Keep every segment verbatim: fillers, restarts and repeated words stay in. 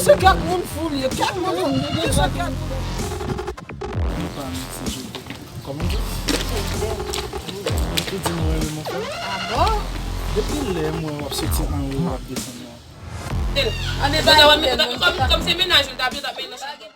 Se kèk moun fou li ye, kèk moun fou. Li se kèk moun. Mwen pa mèsi Jezi. Kòman w di? Ou di nou renmen mwen fè? Ah bon? Depi lè mwen w ap soti anwo w ap desann nan. Kòm, kòm se mennaj ou, l t ap, l t ap mennen.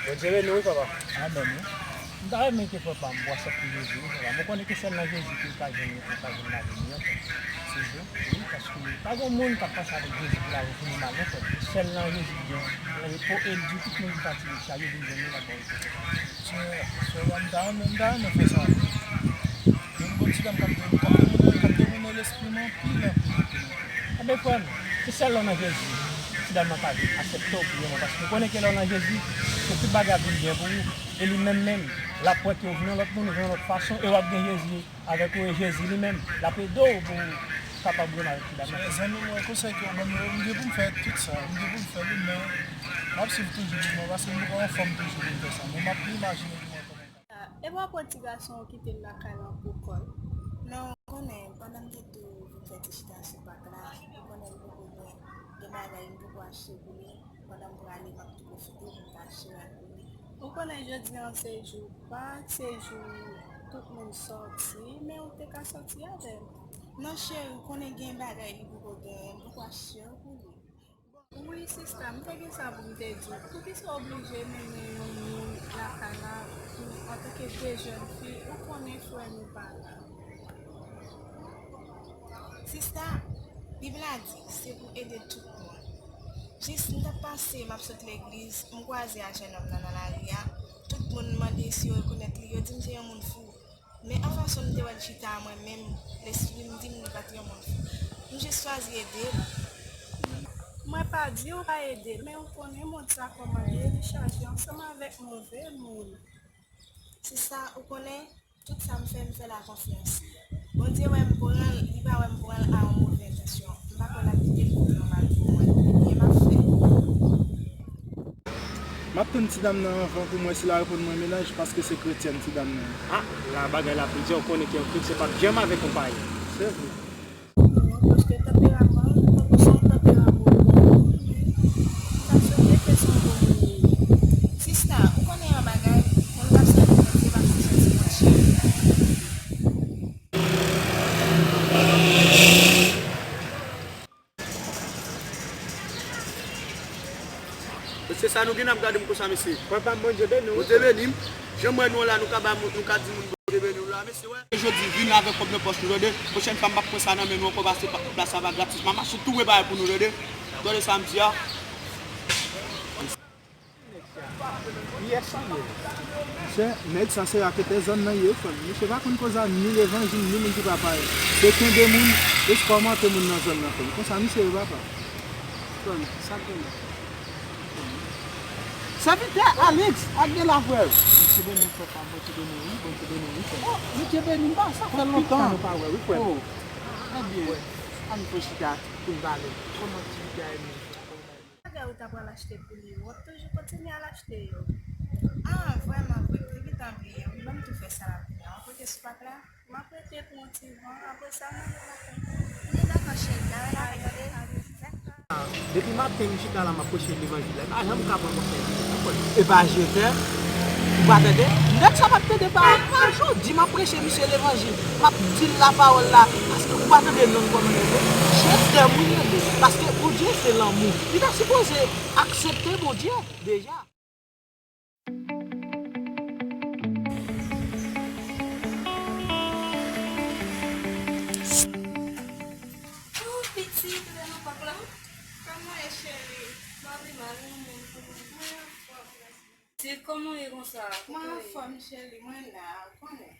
Bondye beni w wi papa. Amèn wi. M ta renmen ke papa m bwase pou Jezi wi papa m. Ou konnen ke sèl nan Jezi ke ou ka jwenn, ou ka jwenn lavi miyò frè m. Se vre. Wi, paske pa gen moun k ap pase avèk Jezi pou lavi fini mal non frè m. Sèl nan Jezi ki gen repo e l di tout moun ki fatige, ki chaje vin jwenn li l ap ba w repo. Frè, frè m ta renmen, m ta renmen fè sa wi. Men m gon ti dam k ap de-, k ap demounen, k ap demounen lespri m anpil, anpil, anpil, anpil. Enben, frè m, se sèl lè w nan Jezi, ti dam nan ka vin aksepte w pou yon moun, paske ou konnen ke lè w nan Jezi, se tout bagay ap vin byen pou ou, e li menm menm, l ap wè ke ou vin yon lòt moun, ou vin yon lòt fason, e w ap gen Jezi avèk ou, e Jezi li menm, l ap ede w pou w kapab renmen avèk ti dam nan. Zanmi mwen, konsèy ke w ban m yo, m gen pou m fè tout sa, m gen pou m fè li, men m ap swiv toujou, paske m poko anfòm toujou pou m fè sa, men m ap imajine pou mwen kòman. Epa w pran ti gason w kite l lakay lan pou kò l? Non, ou konnen, pandan m te tou vin fè ti chita sou pak la, ou konnen m poko gen, gen bagay m poko achte pou li, pandan m prale m ap tou pwofite pou m ta achte bagay pou li. Ou konnen jodi an se jou pak, se jou tout moun sòti, men ou te ka sòti avè l. Non cheri, ou konnen gen bagay li poko genyen, m poko achte yo pou li. Wi sista, m te gen sa pou m te di w. Poukisa w oblije mennen yon moun lakay la pou antanke de jèn fi, ou konnen frè nou pa la? Sista, Bib la di se pou ede tout moun. Jis m t ap pase, m ap sot legliz, m kwaze a jennonm nan nan lari a. Tout moun mande si yo rekonèt li, yo di m se yon moun fou. Men an fason m te wè l chita a mwen menm, lespri m di m li pa t yon moun fou. M jis chwazi ede l. Mwen pa di w pa ede l, men ou konnen mond sa kòman l ye, li chaje ansanm avèk move moun. Sista, ou konnen, tout sa m fè, m fè l a konfyans. Bondye wè m pran l, li pa wè m pran l a yon move entansyon. M pa kwè l ap kite l pou l yon mal pou mwen. Ebyen, m ap fè. M ap tann ti dam nan anvan pou m wè si l a reponn mwen mennaj, paske se kretyèn ti dam nan. Ah, la bagay la pi di, ou konnen ke yon kretyen p ap janm avèk yon payen. Se vre. Non, paske tanperaman l, tankou se yon tanperaman w bon, men m ta sonje ke se yon bon moun li ye. Sista, ou konnen yon bagay, moun k ap sèvi Bondye p ap chèche ti mwache. Mesye sa nou gen ap gade m konsa, mesye. Papa m, Bondye beni w. Bondye beni m. Jan m wè nou la, nou ka ba moun, nou ka di moun Bondye beni w la, mesye, wè. Jodi, vin avèk kòb nan pòch nou, tande. Pwochèn fwa, m p ap pran sa nan men nou ankò, paske pa, plas la pa gratis. M ap mache tou repare pou nou, tande. Tande sa m di a. Kiyès li ye? Sè, nèg sa se raketè zòn nan ye, frè m. Misye pa konn koze a ni levanjil, ni moun ki pa payen. Se kenbe moun, espòmante moun nan zòn nan, frè m. Konsa misye ye, papa. Frè m, sa k gen la? Sèvitè Alex, ak gen la, frè m. Bondye beni w, frè pa m, Bondye beni w, wi, Bondye beni w, wi, frè m. Oh, Bondye beni m, pa sa fè lontan nou pa wè, wi, frè m. Oh, ebyen, ann pran chita pou n pale. Kòman aktivite a ye menm, frè m? Bagay ou ta pral achte pou li yo, w ap toujou kontinye al achte yo. Ah, vrèman vre, m te gentan bliye wi, ban m tou fè sa la kounye a. W ap rete sou pak la? M ap rete pou yon ti van, apre sa, m ale lakay mwen. Li dakò, cheri, n a wè lakay, tande? Depi maten, m chita la, m ap preche levanjil la, li pa janm ka pran konsèy. E pa je tè, ou pa tande? Nèg sa p ap tande pawòl. Jodi, m ap preche misye levanjil. M ap di l lapawòl la, paske ou pa tande non l kòman l rele? Je tè moun rele, paske Bondye se lanmou. Li ta sipoze aksepte Bondye deja. Oh, pitit, ou nan pak la? Kòman w ye, cheri? M pa pi mal, ou menm, kòman w ye? Mwen anfòm, mèsi. Ti, kòman w ye konsa? Mwen anfòm, cheri, mwen la, ou konnen.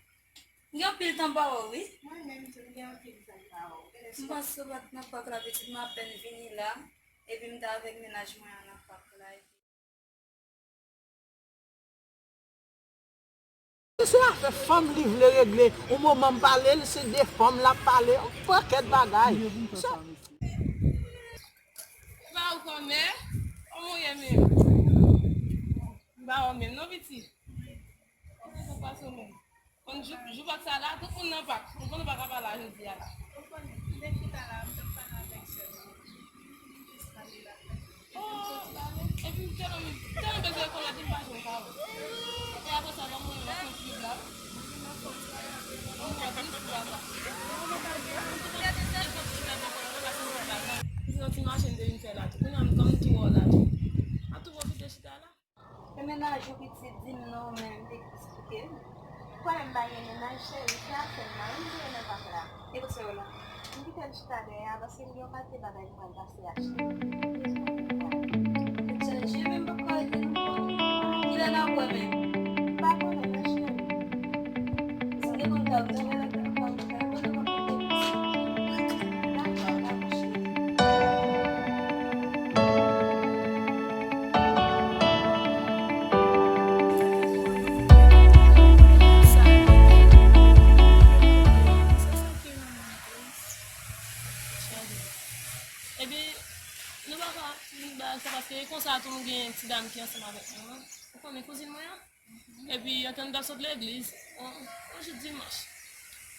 Gen anpil tan m pa wè w, wi. Mwen menm tou, m gen anpil tan m pa wè w. M panse w pa t nan pak la, pitit, m apèn vini la, epi m t avèk mennaj mwen an nan pak la, epi Se afè fanm li vle regle. Yon moman m pale l, se de fanm l ap pale. Yon pakèt bagay. Sa. Ou pa ou kòmè, kòman w ye menm? M pa wè w menm non pitit. Kòman w pase w menm? Konn jou, jou Pak sa la, tout moun nan Pak. M konn ou pa ka pale jodi a la. Oh, epi m tèlman, tèlman bezwen konn, epi m pa jwenn pa wè. E apre sa, lè m wè m ap konn pli blag. M wè plis blag la. M santi mache m te vin fè la tou. Kounye a m kòm m tou wè w la tou. M ap tou pwofite chita la. E mennaj ou pitit di m non, men m te eksplike l. Kwè m pa gen mennaj, cheri, se afè m nan wi m jere nan Pak la. E kote w la? M kite l chita dèyè a, paske m gen yon kalite bagay pou m al pase achte. M bezwen konn bagay. M chanje, men m poko rete nan kò m. Kilè n ap wè menm? M pa konnen non, cheri. Si m te konn sa, m t ap rele telefòn, m t ap rele telefòn. Dakò, dakò, cheri. Epi, nou pa ka fin bagay sa, paske e konsa tou nou gen ti dam ki ansanm avèk nou an. Ou konnen kouzin mwen an? Epi, antan nou t ap sot legliz, on, on jou dimanch.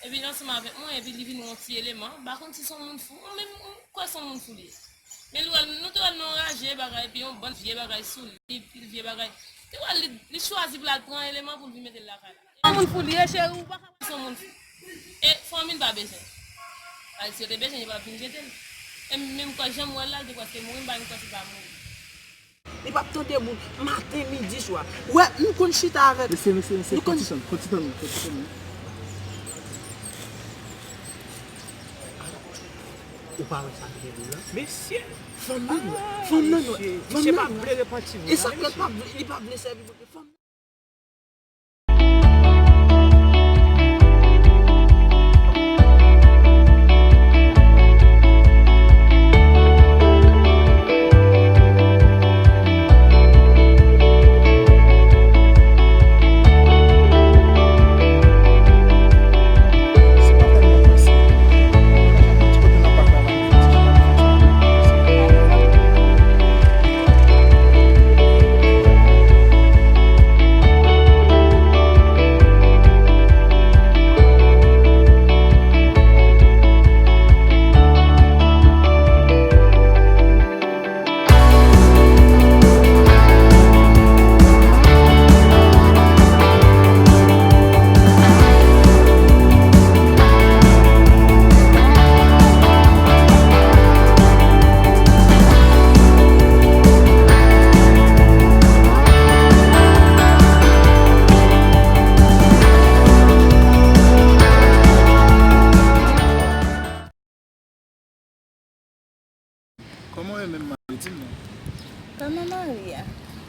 Epi, l ansanm avèk mwen, epi li vin wè yon ti eleman. M pa konn si se yon moun fou, ou menm, ou kwè se yon moun fou li ye. Men li wè, nou te wè l nan yon raje, bagay, epi yon bann vye bagay sou li, pil vye bagay. Te wè, li, li chwazi pou l al pran eleman pou l vin mete l lakay la. Se yon moun fou li ye, cheri, ou pa ka. Se yon moun fou. E fanmi l pa bezwen. Ay, si yo te bezwen, yo pa t ap vin jete l. E m menm kwè jan m wè l la, l te prèske mouri, m pa menm kwè si l pa mouri. Li p ap tande moun, maten, midi, swa. Wè, nou konn chita avèk. Mesye, mesye, mesye, nou konn konn ti tann, konn ti tann, konn ti tann. Ou pa wè sa ki gen la? Mesye! Fanm nan, ah, fanm nan, mesye, fanm nan, mesye pa vle repanti vre. E sa k fè l pa vle, li pa vle sèvi Bondye. Fanm Kòman w ye menm mari? Di m non. Kòman mari a?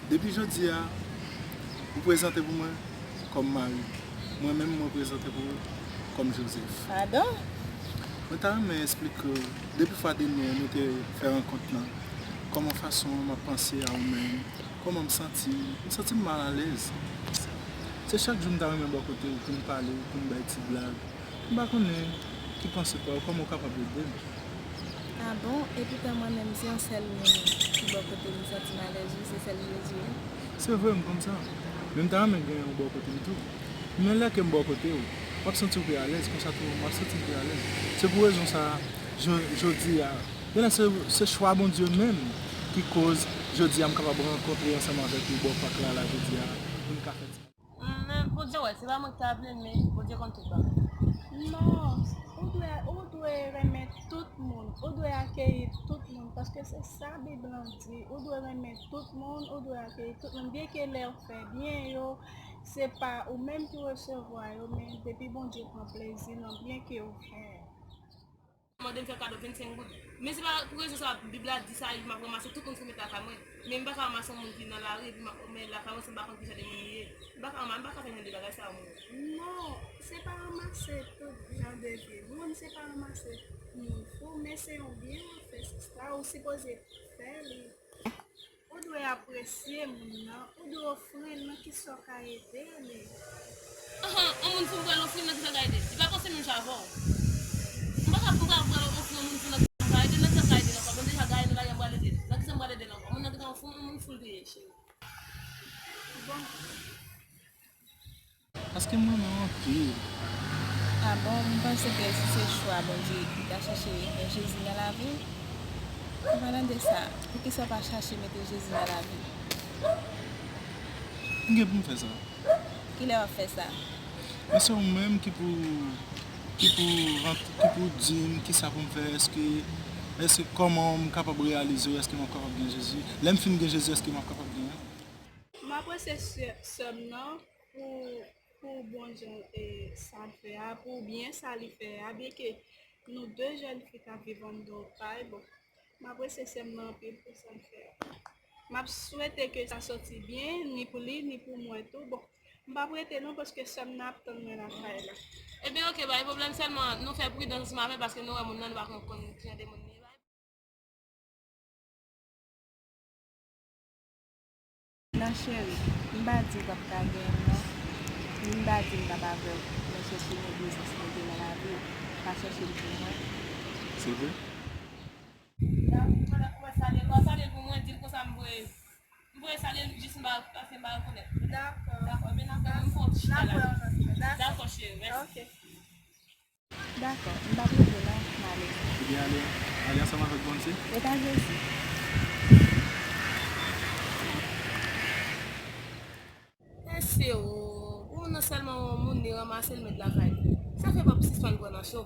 Depi jodi a, ou prezante pou mwen kòm mari. Mwen menm, mwen prezante pou ou kòm Joseph. Padon? Mwen ta renmen eksplike w, depi fwa dènye nou te fè rankont lan, kòman fason m ap panse a ou menm, kòman m santi m, m santi m malalèz. Se chak jou m ta renmen bò kote w pou n pale, pou n bay ti blag. M pa konnen ki panse pa w, kòman w kapab ede m. A bon? Epoutan mwen menm se yon sèl moun ki bò kote m santi m alèz wi, se sèl Jezi wi. Se vre, m konn sa. Men m ta renmen gen yon bò kote m tou. Men lè ke m bò kote w, w ap santi w pi alèz, konsa tou m ap santi m pi alèz. Se pou rezon sa a, jo-, jodi a, genlè se, se chwa Bondye menm ki koz jodi a m kapab rankontre ansanm avèk ou bò Pak la, la jodi a, pou n ka fè ti Men Bondye wè, se pa mwen ki ta vle, men Bondye konn tout bagay. Non, ou dwe, ou dwe renmen tout moun, ou dwe akeyi tout moun, paske se sa Bib lan di, ou dwe renmen tout moun, ou dwe akeyi tout moun, byenke lè yo fè byen yo, se pa ou menm ki resevwa yo, men depi Bondye pran plezi nan byen ke w fè. Mande m fè kado vennsenk goud. Men se pa pou rezon sa Bib la di sa, epi m ap ranmase tout moun ki met lakay mwen. Men m pa ka ranmase yon moun ki nan lari, epi m ap met lakay mwen, si m pa konn ki jan de moun li ye. M pa ka ranma-, m pa ka fè jan de bagay sa yo, mwen. Non, se pa ranmase tout jan de vye moun, se pa ranmase moun fou, men se yon byen w ap fè sista, ou sipoze fè li. Ou dwe apresye moun nan, ou dwe ofri l nan kisa w ka ede li. Ahan, yon moun fou m pral ofri l, nan kisa l ka ede? Li pa panse menm jan avè w. M pa ka, m pa ka pral ofri yon moun fou nan kisa m ka ede, nan kisa l ka ede l ankò? Bon, deja, gade nan lari a, m pral ede l. Nan kisa m pral ede l ankò? Moun nan gentan yon fou, yon moun fou l te ye, cheri. Bon. Paske m renmen w anpil. A bon, m panse ke si se chwa Bondye, li ta chèche gen Jezi nan lavi w. An palan de sa, poukisa w pa chache mete Jezi nan lavi w? M gen pou m fè sa. Kilè w ap fè sa? Men se ou menm ki pou, ki pou rant-, ki pou di m kisa pou m fè. Èske, èske kòman m kapab reyalize w? Èske m ap kapab gen Jezi? Lè m fin gen Jezi, èske m ap kapab gen l? M apresye sè, sè m nan pou, pou bon jan, e, sa l fè a, pou byen sa li fè a, byenke nou de jèn fi k ap viv anndan yon kay, bon, m apresye sè m nan anpil pou sa l fè a. M ap swete ke sa soti byen, ni pou li, ni pou mwen tou. Bon, m p ap rete non, paske sè m nan ap tann mwen lakay la. Ebyen, oke, pa gen pwoblèm, sèlman nou fè pridans ansanm avè l, paske nou wè moun nan, nou pa konn, konn ki jan de moun li ye. Non, cheri, m pa di w p ap ka gen m, non. Ni m pa di m p ap avè w, men chèche gen prezans Bondye nan lavi w. Pa chèche l pou mwen. Se vre? Pandan ou wè salye l, ou salye l pou mwen, di l konsa m voye, m voye salye l jis m pa, paske m pa rekonèt. Dakò. Dakò, men n ap, m fè yon ti chita la. Dakò, cheri, mèsi. Oke. Dakò, m p ap rete non, m ale. Ebyen, ale, ale ansanm avèk Bondye. E pa Jezi. Mesye o, ou nan sèlman yon moun li ranmase l met lakay li. Sa fè m ap sispann pran nan cho.